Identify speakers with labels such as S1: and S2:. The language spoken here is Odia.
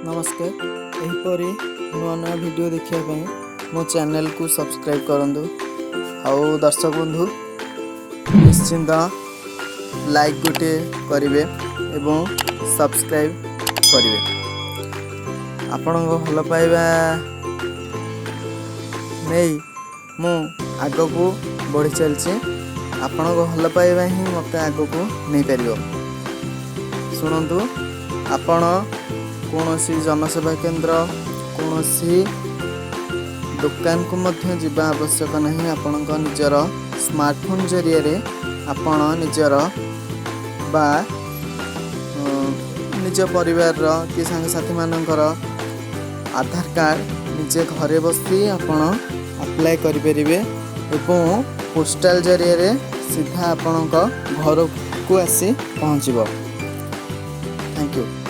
S1: ନମସ୍କାର। ଏହିପରି ନୂଆ ନୂଆ ଭିଡ଼ିଓ ଦେଖିବା ପାଇଁ ମୋ ଚ୍ୟାନେଲକୁ ସବସ୍କ୍ରାଇବ୍ କରନ୍ତୁ ଆଉ ଦର୍ଶକ ବନ୍ଧୁ, ନିଶ୍ଚିନ୍ତ ଲାଇକ୍ ଗୋଟିଏ କରିବେ ଏବଂ ସବସ୍କ୍ରାଇବ୍ କରିବେ। ଆପଣଙ୍କ ଭଲ ପାଇବା ନେଇ ମୁଁ ଆଗକୁ ବଢ଼ି ଚାଲିଛି। ଆପଣଙ୍କ ଭଲ ପାଇବା ହିଁ ମୋତେ ଆଗକୁ ନେଇପାରିବ। ଶୁଣନ୍ତୁ, ଆପଣ କୌଣସି ଜନସେବା କେନ୍ଦ୍ର, କୌଣସି ଦୋକାନକୁ ମଧ୍ୟ ଯିବା ଆବଶ୍ୟକ ନାହିଁ। ଆପଣଙ୍କ ନିଜର ସ୍ମାର୍ଟଫୋନ୍ ଜରିଆରେ ଆପଣ ନିଜର ବା ନିଜ ପରିବାରର କି ସାଙ୍ଗସାଥିମାନଙ୍କର ଆଧାର କାର୍ଡ଼ ନିଜେ ଘରେ ବସି ଆପଣ ଆପ୍ଲାଏ କରିପାରିବେ ଏବଂ ପୋଷ୍ଟାଲ ଜରିଆରେ ସିଧା ଆପଣଙ୍କ ଘରକୁ ଆସି ପହଞ୍ଚିବ। Thank you.